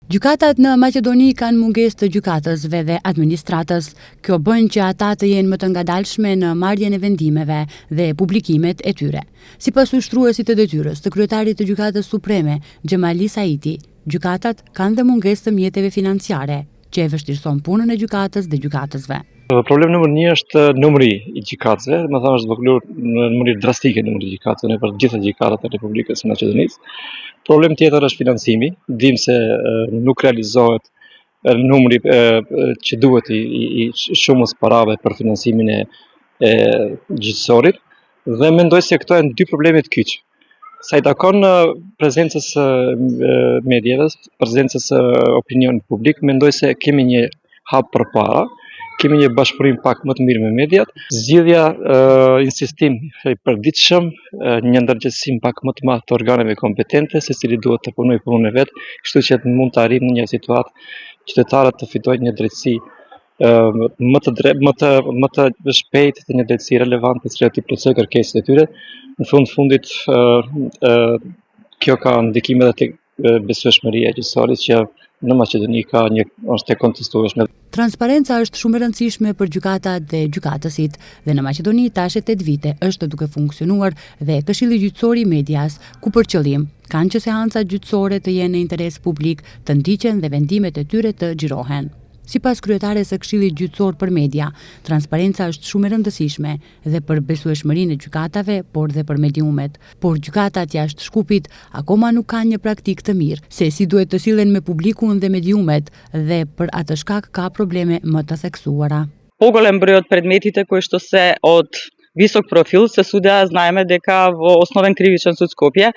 Gjykatat në Maqedoni kanë mungesë të gjykatësve dhe administratës. Kjo bën që ata të jenë më të ngadalshme në marrjen e vendimeve dhe publikimet e tyre. Sipas ushtruesit të detyrës të kryetarit të Gjykatës Supreme, Xhemali Saiti, gjykatat kanë dhe mungesë të mjeteve financiare, që e vështirëson punën e gjykatës dhe gjykatësve. Problem numër një është numri i gjykatësve, domethënë është zvogëluar në mënyrë drastike numri i gjykatësve nëpër të gjitha gjykatat e Republikës së Maqedonisë. Problem tjetër është financimi, dim se nuk realizohet numri që duhet i, i, i shumës parave për financimin e, e gjyqësorit dhe mendoj se këto janë dy problemet kyç. Sa i takon prezencës së mediave, prezencës së opinionit publik, mendoj se kemi një hap përpara, kemi një bashkëpunim pak më të mirë me mediat. Zgjidhja insistim i përditshëm, një ndërgjegjësim pak më të madh të organeve kompetente, secili duhet të punojë punën e vet, kështu që mund të arrijmë në një situatë qytetarët të fitojnë një drejtësi më të dre, më të më të shpejtë dhe një drejtësi relevante e cila t'i plotësojë kërkesat e tyre. Në fund fundit kjo ka ndikim edhe tek besueshmëria e gjyqësorit që në Maqedoni ka një është e kontestueshme. Transparenca është shumë e rëndësishme për gjykatat dhe gjykatësit dhe në Maqedoni tash e 8 vite është duke funksionuar dhe Këshilli Gjyqësor i Medias, ku për qëllim kanë që seancat gjyqësore të jenë në interes publik, të ndiqen dhe vendimet e tyre të xhirohen. Sipas kryetares së Këshillit Gjyqësor për Media, transparenca është shumë e rëndësishme dhe për besueshmërinë e gjykatave, por dhe për mediumet. Por gjykatat jashtë Shkupit akoma nuk kanë një praktikë të mirë se si duhet të sillen me publikun dhe mediumet dhe për atë shkak ka probleme më të theksuara. Поголем број од предметите кои што се од висок профил се судеа, знаеме дека во Основен кривичен суд Скопје.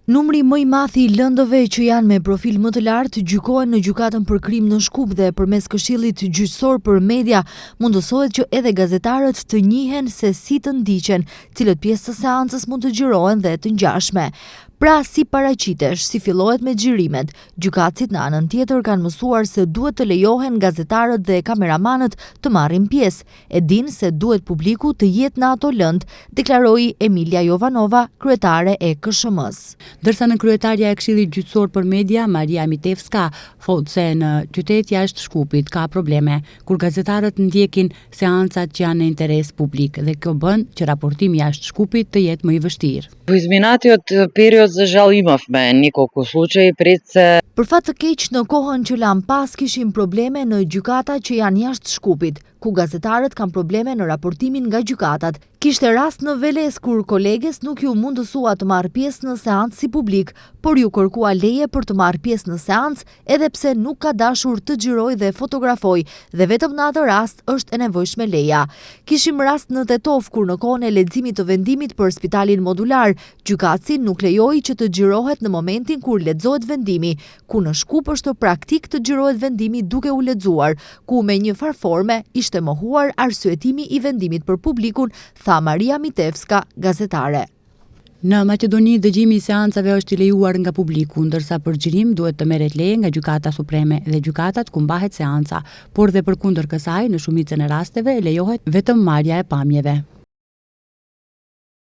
Numri më i madh i lëndëve që janë me profil më të lartë gjykohen në Gjykatën për Krim në Shkup dhe përmes Këshillit Gjyqësor për Media mundësohet që edhe gazetarët të njihen se si të ndiqen, cilët pjesë të seancës mund të xhirohen dhe të ngjashme. Pra si paraqitesh, si fillohet me xhirimet, gjykatësit në anën tjetër kanë mësuar se duhet të lejohen gazetarët dhe kameramanët të marrin pjesë, e dinë se duhet publiku të jetë në ato lëndë, deklaroi Emilia Jovanova, kryetare e KSHM-së. Ndërsa nënkryetarja e Këshillit Gjyqësor për Media, Maria Mitevska, thotë se në qytet jashtë Shkupit ka probleme kur gazetarët ndjekin seancat që janë në interes publik dhe kjo bën që raportimi jashtë Shkupit të jetë më i vështirë. Во изминатиот период за жал имавме неколку случаи пред се Për fat të keq në kohën që lamë pas kishim probleme në gjykata që janë jashtë Shkupit, ku gazetarët kanë probleme në raportimin nga gjykatat. Kishte rast në Veles kur koleges nuk iu mundësua të marrë pjesë në seancë si publik, por iu kërkua leje për të marrë pjesë në seancë edhe pse nuk ka dashur të xhirojë dhe fotografojë dhe vetëm në atë rast është e nevojshme leja. Kishim rast në Tetovë kur në kohën e leximit të vendimit për spitalin modular, gjykatësi nuk lejoi që të xhirohet në momentin kur lexohet vendimi, ku në Shkup është praktik të xhirohet vendimi duke u lexuar, ku me një farë forme ishte mohuar arsyetimi i vendimit për publikun, tha Maria Mitevska, gazetare. Në Maqedoni dëgjimi i seancave është i lejuar nga publiku, ndërsa për xhirim duhet të merret leje nga Gjykata Supreme dhe gjykatat ku mbahet seanca, por dhe përkundër kësaj, në shumicën e rasteve lejohet vetëm marrja e pamjeve.